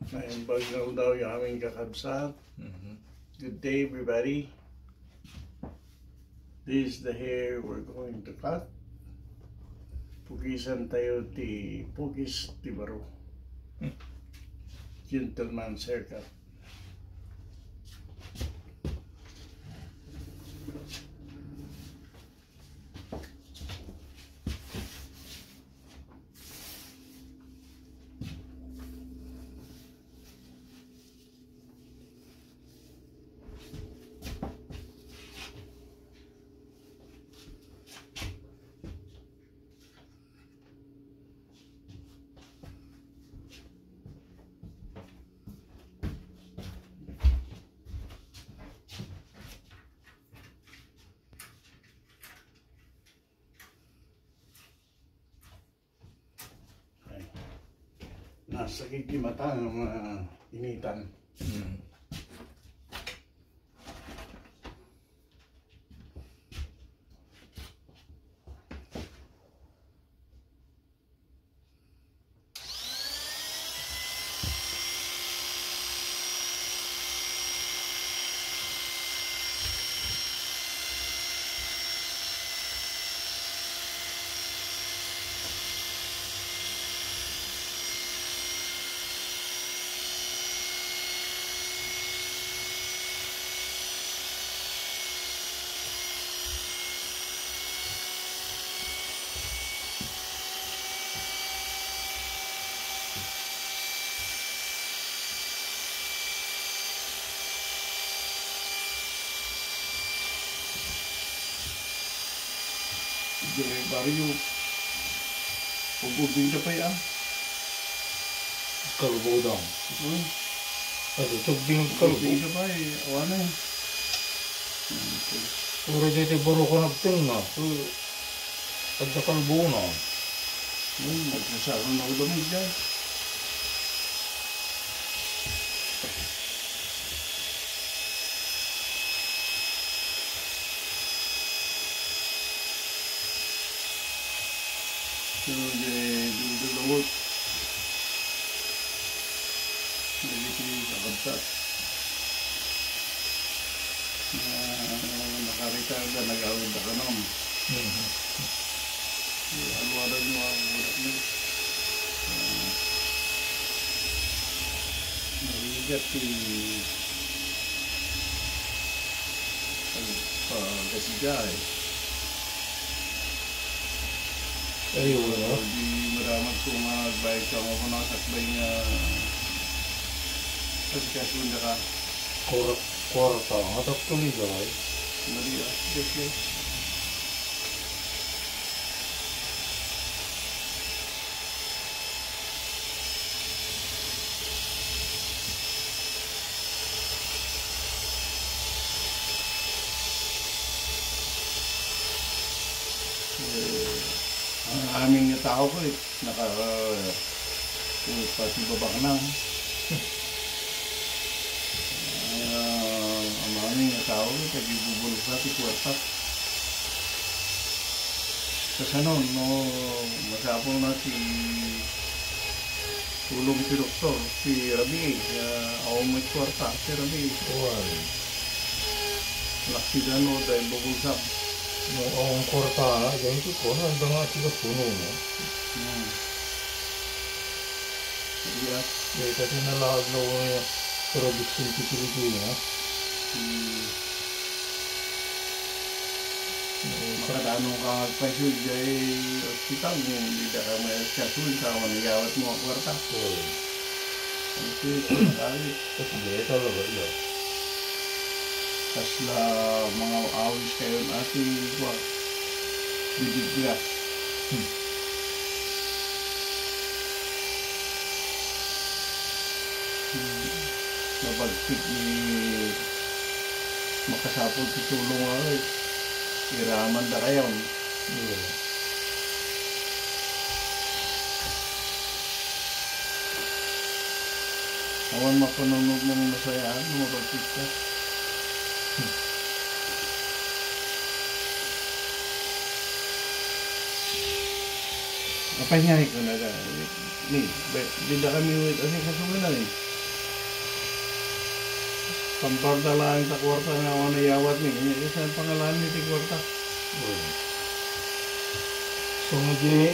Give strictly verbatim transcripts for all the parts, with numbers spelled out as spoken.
Naimbag nga aldaw, amin kakabsat. Mhm. Good day, everybody. This is the hair we're going to cut. Pukisan tayo ti pukis ti baro. Hmm. Gentleman's haircut. Ay. Nasakit ti mata nga mainitan. Mm. Diay barrio. Pag-ubing ka pa, ah. Kalubo daw. Hmm? Ay, tubing kalubo. Pag-ubing ka pa, eh. Awan, eh. Okay. Puro dito, puro ka nagting na. So, adda kalubo na. Hmm, nagsasaron na ulo mo dyan. So, the, the, the work. Dagiti kakabsat. Na, nakaretire da, nag-awid da kanon. Mhm. Di, alwadan mo ang urat mo. Ah, narigat ti pag-, pagkasiga, eh. Ay, wala. Di maramat ko nga agbayad ka mo, kung nasakbay nga asikaso na ka. Kor-, kwarta, nga dakkel, eh, guys. Mali, ah. Yes, yes. Eh, ang amin nga tao ko, eh, naka, eh, pati babaknang. Ah, ang amin nga tao, eh, tagibubulos na ti kwarta. Kasano, no, masapul na ti tulong ti doktor, ti rabii, ah, awan met kwarta, ti rabii. Wan. Laksidan o dahil babulsam. No, awan kwarta, dahil ti kuwan, ang danga ti kapuno, no? Hmm. Iya. Dahil kasi nalaag na wala yung production ti Pilipino, no? Hmm. Makadano ka agpaiso idiay ospital, no? Dida ka may ospital, sa mangyawat mo ang kwarta. Oo. Ang sweet, ang galit. Kasi gaya talaga, iya. Kasla mga awis kayo, ati, kwa, bibigla. Hmm. Mabagtik ni makasapul ti tulong nga, eh. Iraman da kayo. Iya. Awan mapanunod ng masaya, ano, mabagtik ka. Apay nga, ikaw na ka. Ni, ba, di da kami, kasi kasungan na, eh. Kampar da laeng ta kuarta nga awan nayawat ni, ania, saan pangalan ni ti kuarta? Well, so, nga di,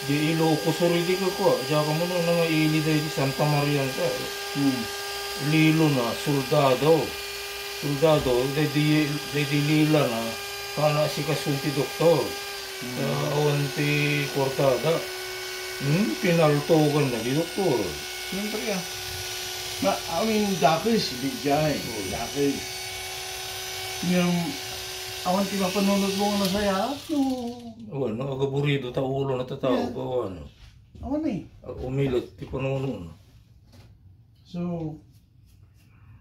di Ilocos Oriente ka kua, diak ammo no, nga ili daydi Santa Maria ta. Hmm. Lilo na, soldado. Soldado, daydi, daydi lila na, kana asikasun ti doktor. Hmm. Ah, awan ti kuartada. Hmm, pinaltogan na di doktor. Siyempre, ah. Na, I mean, dakes, di jay. Oo. Dakes. Ngem, awan ti mapanunot mo nga nasayaat, no? Awan, no, agaburido ta ulo na ta tao, yeah, awan. Awan eh. Ah, umilit ti panunot. So,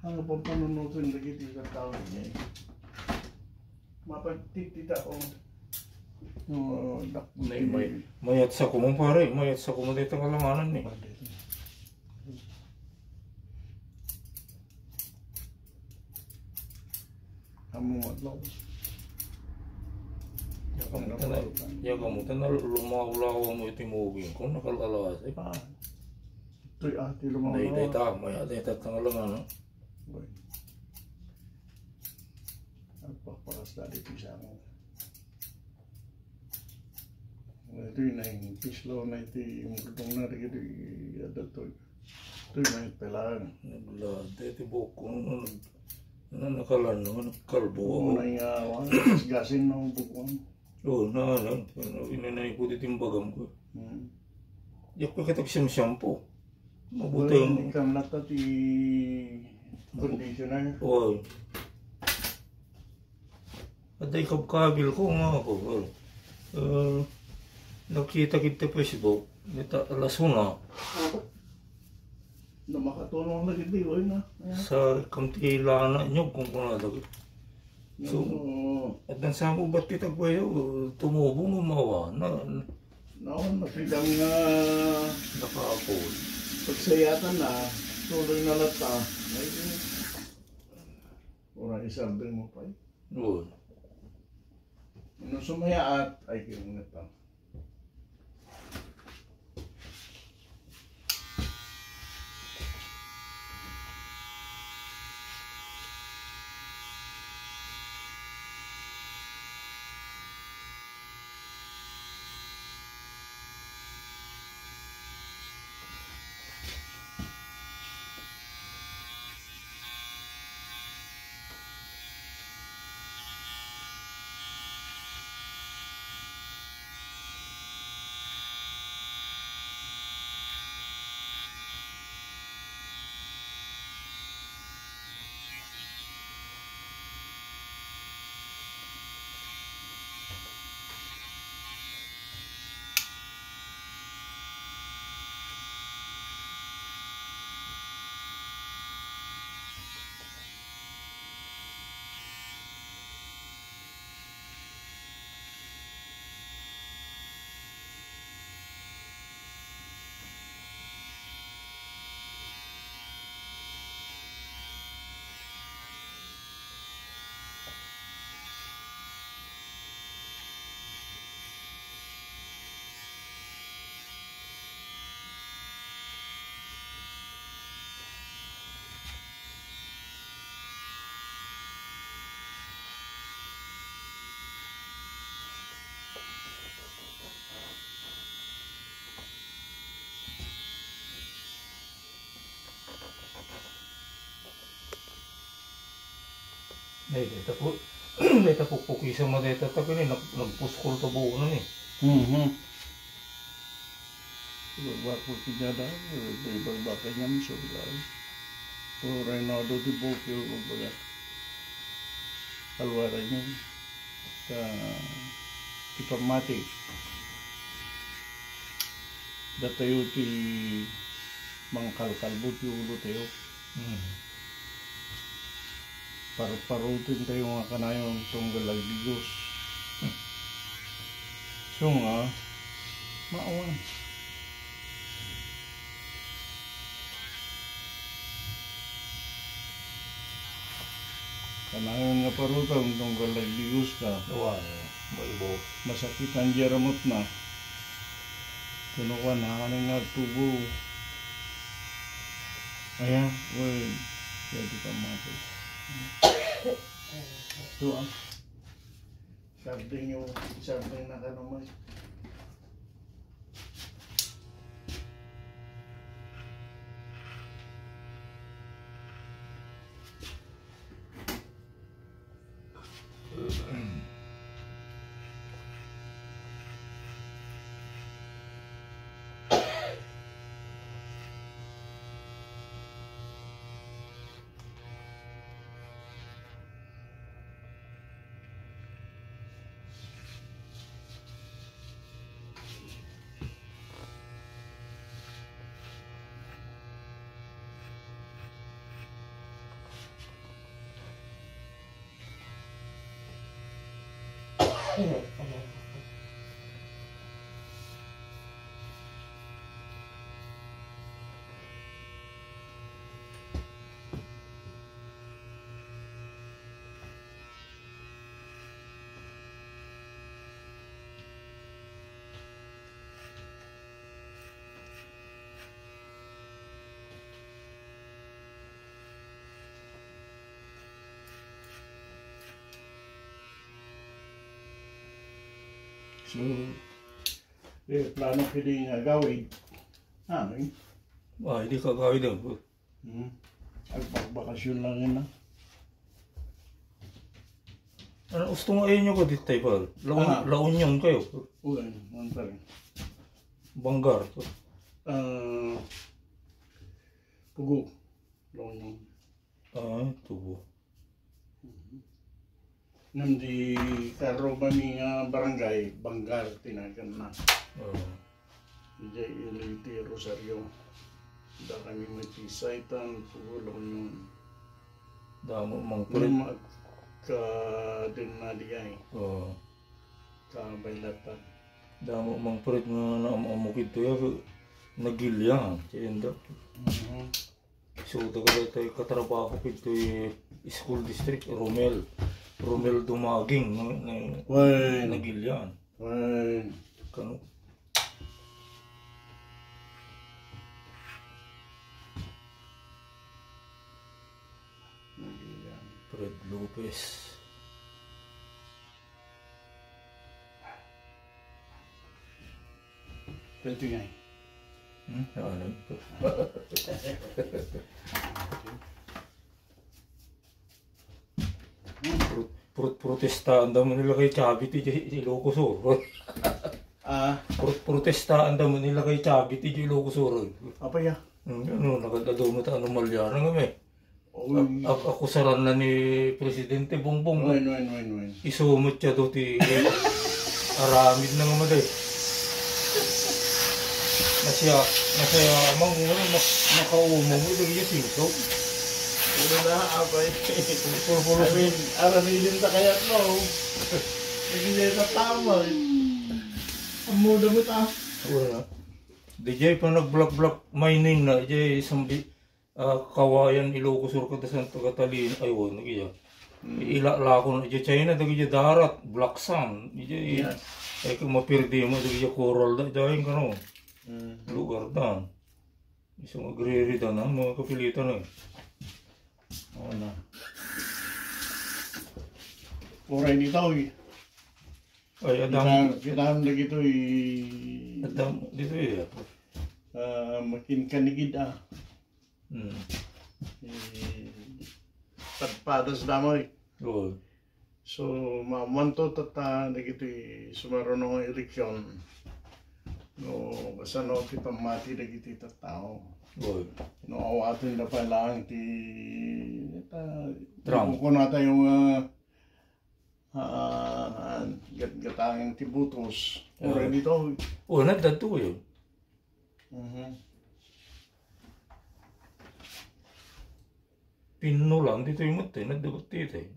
ang pampanunutan dagiti tattao, eh. Mapagtitita, oh. No, dak-, may, may, mayat sa kumo, pare, mayat sa kumo dayta nga alanganan, eh. Ammo nga adlaw. Diak ammo ta na, diak ammo ta na lumawlaw mo iti muging ko, nakalalas, eh. Ah. Toy, ah, ti lumaw. Day, dayta, mayat, dayta nga alanganan. Boy. Agpakpakas da di pisang. Itoy na yung pislaw na iti murdong na dagiti adda toy. Itoy na yung pelang. Naglada iti buok ko, ano, nakalan naman, kalbo. Oo, na nga, wala, gasgasin na ang buok ko. Oo, na, na, na, inanay ko dito yung bagam ko. Hmm. Yak ko kitag siyam-siyampo. Mabuti. Well, ang ikam na to, ti conditioner. Oo. Adda ikabkabil ko nga ako, well, eh, nakita kita Facebook, kita alas una. Na makatunong lagi di, oy na. Ayan. Sa kamtila na inyo, kung kuna lagi. So, oo. At nang sa mo, ba't kita kaya, tumubo mo mawa? Na, naon, nakita nga nakapon. Pagsayatan na, tuloy na lata. Ay, ora isabing mo pa eh. Doon. No sumayaat, ay kinungat pa. Ay, deta po, deta pukpukisa mo deta ta kani, nag-, nagpuskol ta buo na ni. Mhm. Ibagbaga ko ti dada, ibagbaga niya, so, ay. Puro Reynaldo di Bukio, kumbaga. Alwara niya. Ta, ti pammati. Datayo ti mangkalkalbo ti ulo tayo. Hmm. Parparuten tayo nga kanayon tunggal agdigos. Hmm. So nga, maawan. Kanayon nga parutan tunggal agdigos ka. Awan, maibo. Masakitan di aramutna. Kuno kuan, hangan nga agtubo. Aya, well, Pwede pa mga pwede. Ito ah. Sarding yung, sarding na ka naman. So, eh, plano pwede nga agawid. Ah, eh. Ah, hindi ka agawid, ah. Hmm. Agbakbakasyon lang yun, ah. Ano, gusto mo, ayun yung ko dito, pa? La, Un- Ah. La Union kayo. Uy, ano pa rin? Banggar. Ah, Pugo. La Union. Ah, Tubo. Mhm. Nang di karo kami nga barangay, Banggar, tinagan na. Oo. Idiay Leyte, Rosario. Da kami matisay tan Pugo, La Union. Damo mang prit. Nang magka din na di ay. Oo. Kabaylatan. Damo mang prit nga naam-ammo kidto ya, nagilian, ti enda. Mhm. So, dagiti katrabaho kidto school district, Romel. Romel Dumaging, no? Na-, Wen. Nagilian. Wen. Kano? Nagilian. Fred Lopez. Pwede nga eh. Hmm? Ano? Pro-, pro-, protestaan da man nila kay Chavit ti Ilocos Sur. Ah. Pro-, protestaan da man nila kay Chavit ti Ilocos Sur. Apa ya? Hmm, ano, nagkadado mo ta anomalya na kami. Oy. A-, a-, akusaran na ni Presidente Bongbong. Wen, wen, wen, wen. Isu met siya do ti aramid na nga maday. Nasaya, nasaya, mang, ano, mak-, makaumong ito, iya singkaw. Ano na, apay? Pulpulo. I mean, aramidin ta kayat, no? Hindi na tama, eh. Ang muda mo ta. Wala. Di jay pa nag-block-block mining na, jay sambi, ah, Kawayan, Ilocos Sur, kada Santa Catalina, ay, wala, iya. Mm. Ilalako na, iya China, dagiti darat, black sand, iya, iya. Yes. Ay, kung mapirdi mo, dagiti coral da, dahil ka, no? Mm. Lugar da. Isang agriri da na, mga kapilitan, eh. Oo na. Oray ni tao, eh. Ay, adam. Kita, kita ang lagi ito, eh. Adam, dito, eh. Ah, makin kanigid, ah. Hmm. Eh, pagpadas damay. Oo. So, mamanto tatta dagiti sumaruno nga eleksyon. No, kasano ti pammati dagiti tattao. Oo. No, awaten da pa lang ti, ta, Trump. Kukunata yung, ah, Ah, gat-, gatangin ti butos. Ah. Already to. Oh, nagdadto kayo. Mhm. Pinulan, dito yung mati, nagdagot dito eh.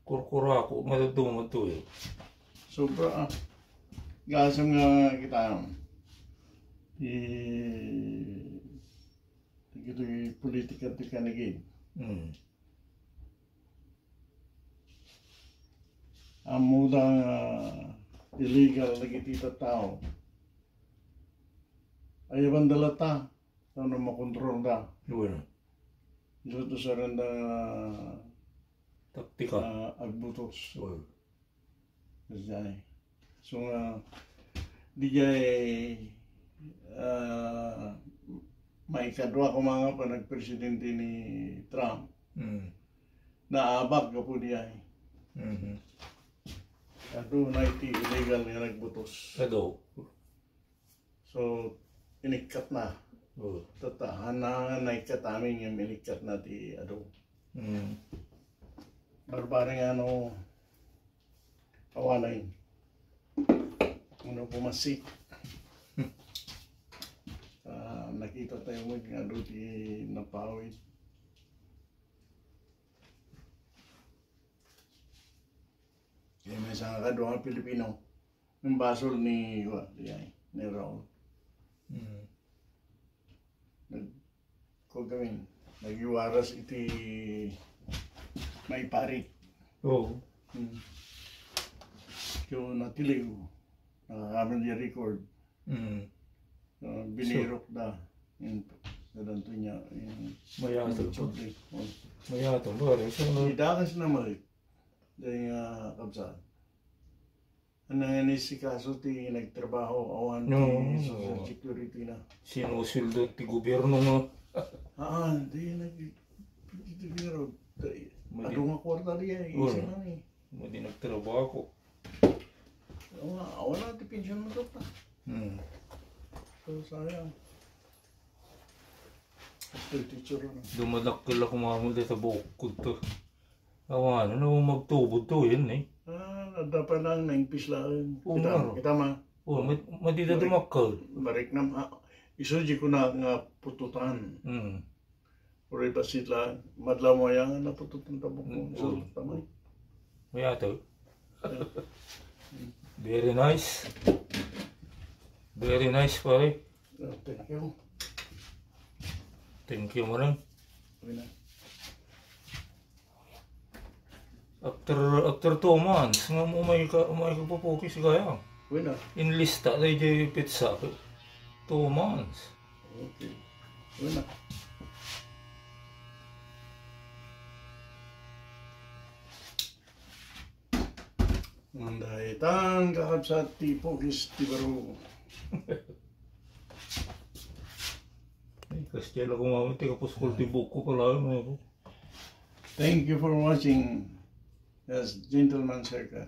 Kurkurako, madadto, madto eh. Sobra, ah. Gasam nga kita, eh, ito yung politika ti kanigin. Hmm. Ammoda nga illegal dagiti tattao. Ayaban da latta, tapno makontrolda. Bueno. Diay utosan da taktika, ah, agbutos. Well. Diay. So nga, diay, ah, maikadua koma nga panagpresidente ni Trump. Mm. Naabak gapu diay. Mhm. Aduna iti illegal nga nagbutos. Adu. So, inikkatna. Oo. Tatta, haan nga naikkat amin nga inikkatna ti adu. Mm. Barbari nga no, awanen. Ano pumasik. Ah, nakita tayo mo nga adu ti napawid. Kaya may sangkadua nga Pilipino. Ang basol ni, wa, ni, ni Raul. Mm. Nag-, kuwan kami, nagiwaras iti maiparit. Oo. Hmm. So, natiliw. Nakakaano niya record. Mm. Ah, binirok da. Yung, nadanto niya, yung, mayato yung po. Subli. Oh. Mayato, pare. So, no? Idakas na mali. Dahil nga, kabsat. Ano nga ni si kaso ti nagtrabaho, awan ti, no, Social Security na. Sinusueldo ti gobyerno nga. Ah, di nag-, di, di, pero, madi-, adu nga kwarta di ay, oo, isi man eh. Madi nagtrabaho. Oo nga, wala ti pension mo to pa. Hmm. So, sayang. Ito, teacher, ano? Dumadakkel ako mamuli sa buok ko to. Awan, ano, magtubod to, yan eh. Ah, dapat lang na impis lang. Oo, kita, nga. Kita ma. Oo, mat-, matida dumakkel. Barik na, ah, isu di ko na nga pututan. Hmm. Uri pa sila, madla mo yan, napututan tabok mo. Mm, so, oo. Tamay. Mayato. Very nice. Very nice, pare. Oh, thank you. Thank you, manang. Okay na. After, after two months, nga mo may ka, may ka pupukis kaya. Wala. Inlista tayo di pizza. Two months. Okay. Wala. Ang dahitan, kakabsat ti pukis ti baro. Ay, Kastila ko nga, ti kapuskol ti buko pala, ano ko. Thank you for watching. Yes, Gentleman's Haircut.